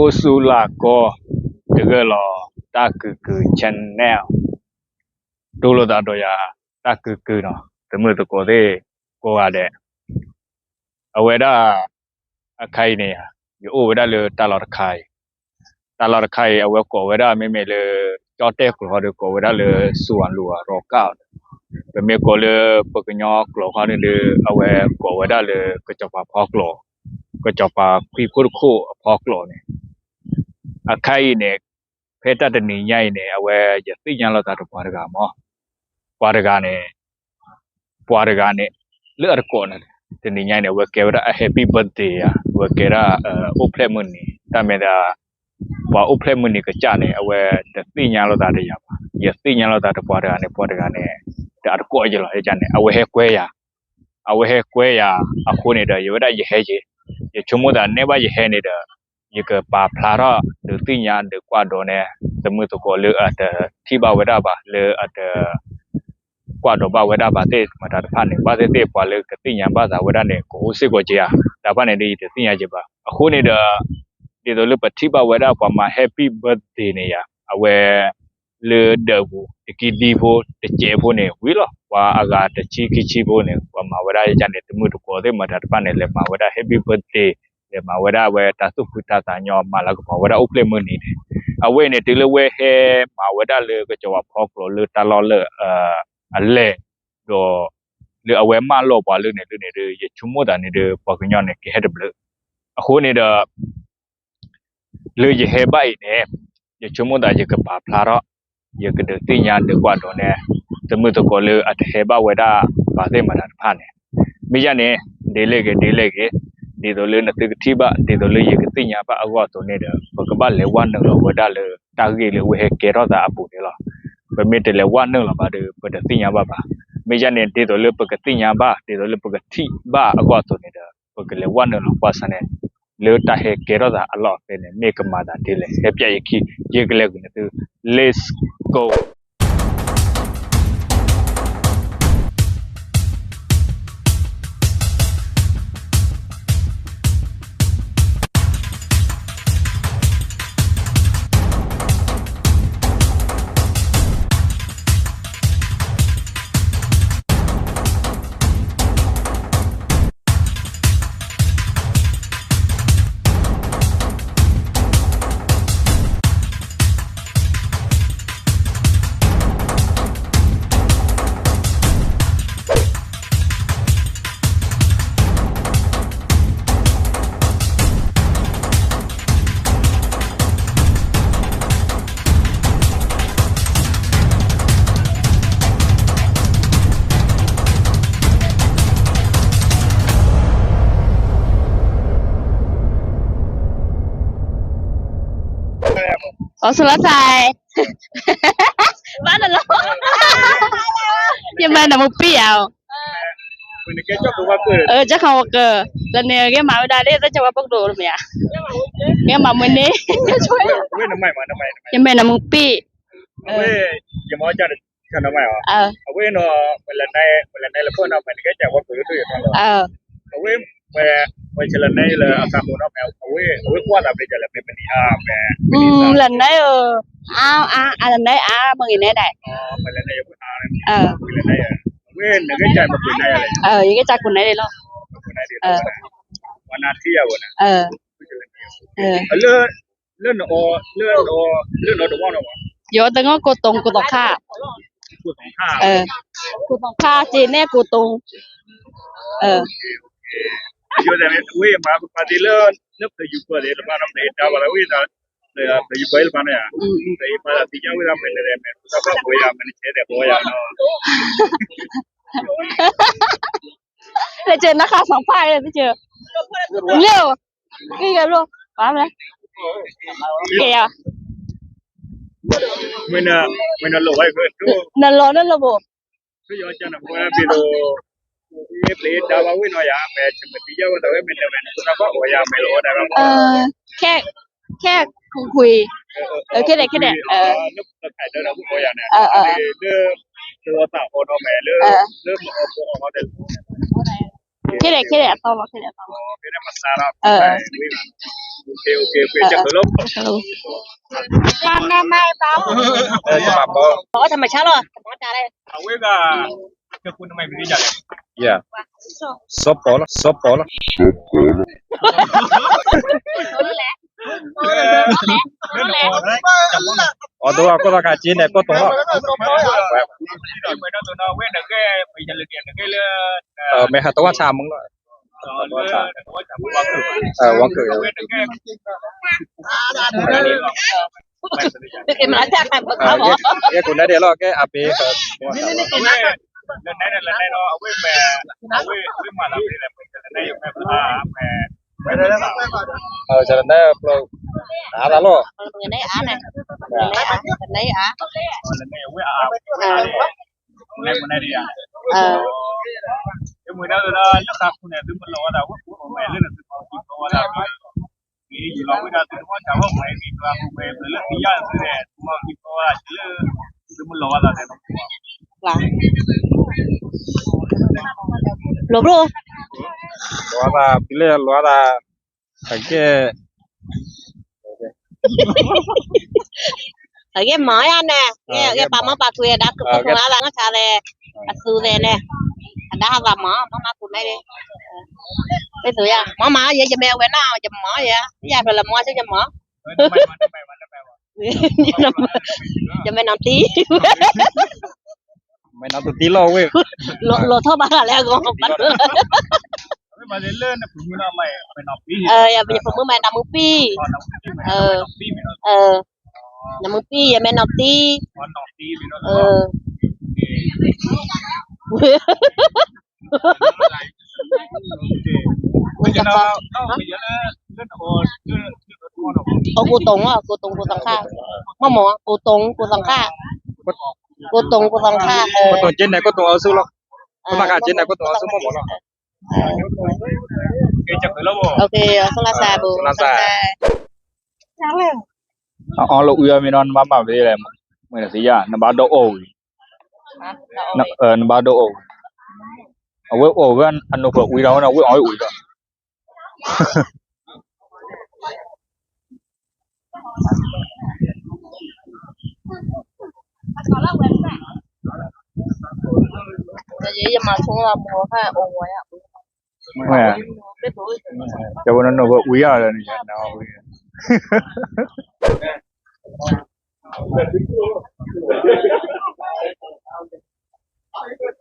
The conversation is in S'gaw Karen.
အိၣ်ဆူၣ်လၢ်ကီ တဂၢၢ်လီၤ တၢ်ကုၢ်ကုၢ် channel တိၢ်လိာ်သးဒီးယၤ တၢ်ကုၢ်ကုၢ်နီၤ သမုၢ်သကိးသ့ၣ်ကိးဂၤဒဲး အဝဲဒၣ် အခါအံၤန့ၣ် ယအိၣ်ဝဲဒၣ်လၢတၢ်လီၢ်တခါအံၤ တၢ်လီၢ်တခါအံၤ အဝဲကိးဝဲဒၣ်မ့မ့ၢ်လၢ ကၠီၣ်တဲၣ်ကျိာ်ဟီဒီး ကိးဝဲဒၣ်လၢ စူၤအလူၤအရီကၣ် ပမ့ၢ်ကိးလၢပကညီကျိာ်ခီန့ၣ်ဒီး အဝဲကိးဝဲဒၣ်လၢ ကစီၤပၤဖီကျိာ် ကစီၤပၤခွံခိၣ်တခိၣ်အဖီကျိာ်န့ၣ် အခါအံၤန့ၣ် ဖဲတၢ်တနံၤညါအံၤန့ၣ် အဝဲယသ့ၣ်ညါလိာ်သးဒီးပှၤတဂၤမး ပှၤတဂၤန့ၣ် ပှၤတဂၤန့ၣ် လၢအတကိးန့ၣ် တနံၤညါအံၤန့ၣ် အဝဲကဲဝဲဒၣ်အ happy birthday ယၤ အဝဲကဲဒၣ် အိၣ်ဖျဲၣ်မုၢ်နံၤ တၢ်မ့ၢ်ဒၣ် ပှၤအိၣ်ဖျဲၣ်မုၢ်နံၤကစၢ်န့ၣ် အဝဲတသ့ၣ်ညါလိာ်သးဒီးယၤဘၣ် ယသ့ၣ်ညါလိာ်သးဒီးပှၤတဂၤန့ၣ် ပှၤတဂၤန့ၣ် ဒီးအတကိးယၤလီၤ ယန့ၣ် အဝဲဟဲကွဲယၤ အဝဲဟဲကွဲယၤ အဃိန့ၣ်ဒီး ယဝဲဒၣ်ယဟဲက့ၤ ယဆိကမိၣ်သးန့ၢ်ဘၣ်ယဟဲန့ၣ်ဒီး ယကပာ်ဖျါထီၣ်ဒုးသ့ၣ်ညါဒုးကွၢ်ဒီးန့ၣ် သမုၢ်သကိးလၢအတထံၣ်ဘၣ်ဝဲဒၣ်ဘၣ် လၢအတ ကွၢ်ဒီးဘၣ်ဝဲဒၣ်ဘၣ်သ့ၣ်မတၤတဖၣ်န့ၣ် ဘၣ်သ့ၣ်သ့ၣ်ပှၤလၢကသ့ၣ်ညါဘၣ်သးဝဲဒၣ်န့ၣ် ကအိၣ်စ့ၢ်ကီးက့ၤဧါ တၢ်တဖၣ်န့ၣ်ဒီး ယတသ့ၣ်ညါက့ၤဘၣ် အဃိန့ၣ်ဒီး ဒ်သိးလၢပထံၣ်ဘၣ်ဝဲဒၣ်ပှၤမၤ happy birthday န့ၣ်ယၤ အဝဲ လၢဒၢးပူၤ တကံဒံဖိ တစဲးဖိန့ၣ် ဝံၤလီၤ ပှၤအဂၤတဆံခံဆံဖိန့ၣ် ပှၤမၤဝဲဒၣ်ယန့ၣ် သမုၢ်သကိးသ့ၣ်မတၤတဖၣ်န့ၣ် လဲၤမၤဝဲဒၣ် happy birthday လဲၤမၤဝဲဒၣ်ဝဲတၢ်သူၣ်ဖှံတၢ်သးညီ မၤလၤကပီၤဝဲဒၣ်အိၣ်ဖျဲၣ်မုၢ်နံၤန့ၣ် အဝဲအံၤန့ၣ် တုၤလၢဝဲဟဲမၤဝဲဒၣ်လၢကစီၤပၤဖီကျိာ်လၢတၢ်လီၢ်လၢ အလဲၢ် ဒီး လၢအဝဲမၢလီၤပှၤလၢန့ၣ်လၢန့ၣ်ဒီး ယဆိကမိၣ်သးန့ၣ်ဒီး ပှၤကညီန့ၣ် ကဟဲတဘျုး အဃိန့ၣ်ဒီး လၢယဟဲဘၣ်အံၤန့ၣ် ယဆိကမိၣ်သးယကပာ်ဖျါထီၣ် ယကဒုးသ့ၣ်ညါဒုးကွၢ်ဒီးန့ၣ် သမုၢ်သကိးလၢအတဟဲဘၣ်ဝဲဒၣ် ပှၤသ့ၣ်မတၤတဖၣ်န့ၣ် မ့ၢ်ယၤန့ၣ် ဒ်လဲၣ်ဂ့ၤ ဒ်လဲၣ်ဂ့ၤ ဒ်သိးလၢနသုကထံၣ်ဘၣ် ဒ်သိးလၢယကသ့ၣ်ညါဘၣ်အဂီၢ်အသိးန့ၣ်ဒီး ပကဘၣ်လဲၤဝဲနုာ်လီၤဝဲဒၣ်လၢတၢ်ဂ့ၢ်လၢအဝဲဟဲကဲထီၣ်သးအပူၤန့ၣ်လီၤ. ပမ့ၢ်တလဲၤဝဲနုာ်လီၤဘၣ်ဒီး ပတသ့ၣ်ညါဘၣ်ဘၣ်. မ့ၢ်ယၤန့ၣ် ဒ်သိးလၢပကသ့ၣ်ညါဘၣ် ဒ်သိးလၢပကထံၣ်ဘၣ်အဂီၢ်အသိးန့ၣ်ဒီး ပကလဲၤဝဲနုာ်လီၤကွၢ်စ့ၢ်န့ၣ် လၢတၢ်ဟဲကဲထီၣ်သးအလီၢ်အကျဲန့ၣ် မ့ၢ်ကမၤသးဒ်လဲၣ် ဟဲပျဲယခံ ယကလဲၤကွံာ်န့ၣ်သု Let's go. အိၣ်ဆူၣ်လီၤသး ဘၣ်နလီၤ ယမၤနမူပံၢ်ဧါ ကၠီခီဝီကၢၢ် လၢန့ၣ် ဂ့ၤမၤဝဲဒၣ်လၢ တၢ်ကဝါပကဒိၣ်မ့ၢ်ဧါ ဂ့ၤမၤမွဲန့ၣ် ယမၤနမူပံၢ် အဝဲ ယမၤကၢ်န့ၣ် အဝဲနီၤ ပလဲၤနဲ ပလဲၤနဲလၢဖီၣ်နီၤ ပန့ၣ်ကဲကၢ်ဝဲပှၤကတိၤယထီၣ်လီၤ အဝဲ ပ ပလဲၤနဲလၢအသးမူနီၤ မ့ၢ် အဝဲ အဝဲကွၢ်သးမ့ၢ်ကလဲၣ် မ့ၢ်ပနံၤအါ မ့ၢ် လဲၤနဲဧၢ အါ အါ အါ လဲၤနဲအါ မ့ၢ်ဂ့ၤနဲဒၣ် ပလဲၤနဲ အဝဲ နကဲကၢ်ပှၤကိးနဲလီၤ ယကဲကၢ်ကိးနဲလီၤ ပှၤနၤထံၣ်ယၤဝဲန့ၣ် လၢ လၢနအီ လၢနအီ လၢနအီတဝီနီၤ ယအီတဂီၢ်ကိးတုံ ကိးတုံခါ ကိးတုံခါ ကိးတုံခါ က့ၤနဲၣ်ကိးတုံ ယိၤဒၣ်န့ၣ် ဝဲမၤပှၤသ့လၢ လၢပယူၤပၢၢ်သ့ၣ်တဖၣ်နီၤ ပတအဲၣ်တၢ်ဘၣ်လၢဝဲသး ပယူၤပၢၢ်သ့ၣ်တဖၣ်န့ၣ် ပအဲၣ်ပၢ်သးသ့ၣ်ညါဝဲဒၣ်မ့ၢ်လဲၣ် မ့ၢ်တဘၣ်ပှဲၤယၤ မ့ၢ်နဆဲးဒီးပှဲၤယၤနီၤ လၢကနၣ်ဃာ်စီၤပၢ်တက့ၢ် လၢ က့ၤကဲဘျိ က့ၤယၤ မ့ၢ်နလိၣ်ဝဲ နလီၤနလီၤဘိ ပယီၤကနၣ်ပှၤဘ့ၣ်သိး ပျ့ၤဒါဘၣ်ဝဲနီၤယၤ မ့ၢ်ဆမတံယါဝဲသးဝဲမ့ၢ်လဲၣ်ဝဲန့ၣ် ပသးဘၣ်အီၣ်ယၤမ့ၢ်လီၤဝဲဒၣ် ခဲ ခဲခွံခွံ ခဲဒဲးခဲဒဲး လၢပခးဒၢဒီးပအီၣ်ယၤန့ၣ် လၢ လၢသးအီၣ်နီၤမ့ၢ်လၢ လၢမအီၣ်ပအီၣ်နီၤဒဲး ခဲဒဲး ခဲဒဲးအသီလီၤ ခဲဒဲးအသီလီၤ. အဝဲဂၤ စီၤပီၤလီၤ စီၤပီၤလီၤ. အီၤတဝဲကိၢ်သီခါက့န့ၣ် ကိၢ်တုံလီၤ. မ့ၢ်ဟးတဝီဆါမုၢ်လီၤ. ဝီကၢၢ် ယဲၢ်ကူနၤဒဲးလီၤ ကဲအပ့ၤ ဆၢနၤ ပျိအါသးလီၤ. လီၤဘျိ လီၤသး ဖံလဲၣ်လီၤသး အကဲ အကဲမၤယါန့ၣ် အကဲပာ်မီပာ်ကွံာ်အဒါကဖုၣ်ဖုၣ်အါသးနီၢ်ဆါသဲး အသူသဲးန့ၣ် အဒါဟးသးမၤ မၤမၤကူၣ်နဲဒၣ် မၤမၤယဲ ယမ့ၢ်အဝဲနီၢ် ယမၤယဲ ယၤဖျၢၣ်လၢမၤဆူယမၤ ယမ့ၢ်နီၢ်တံၢ် မ့ၢ်နီၢ်တံၢ်လီၤဝဲ လီၤထီၣ်ဘၣ်လၢအဂီၢ် ယဖိမုၣ်မ့ၢ်နၢ်မူပံၢ် နၢ်မူပံၢ် ယမ့ၢ်နီၢ်တံၢ် အကိတိန် ကိတိန် ကိသီခါ မ့ၢ်မ့ၢ် ကိတိန် ကိသီခါ ကိတိန် ကိသီခါ ကိတိန်က့န့ၣ် ကိတိန်အီၤဆူလီၤ ကိသီခါက့န့ၣ် ကိတိန်အီၤဆူမ့ၢ်မ့ၢ်လီၤ ဆိလၢစၢ်ဘိ ဆိလၢစၢ် အအီၣ်လၢအုၣ်အမ့ၢ်ဒီး နဘၣ်မၤဖဲလဲၣ် မ့ၢ်နသ့ၣ်ညါ နဘၣ်ဒီးအီၣ်ဝံၤ နဘၣ်ဒီးအီၣ်ဝံၤ အဝဲအီၣ်ဝဲအနိးဖၢအုၣ်ဒီး အဝဲအီၣ်ဝဲအုၣ်ဒီး ယမၤဆိလီၤမ့ၢ်ဟဲအိၣ်ဝဲယၤ တဲဝဲနနိးဖၢအုၣ်ယၤလၢနဝံၤ Thank you.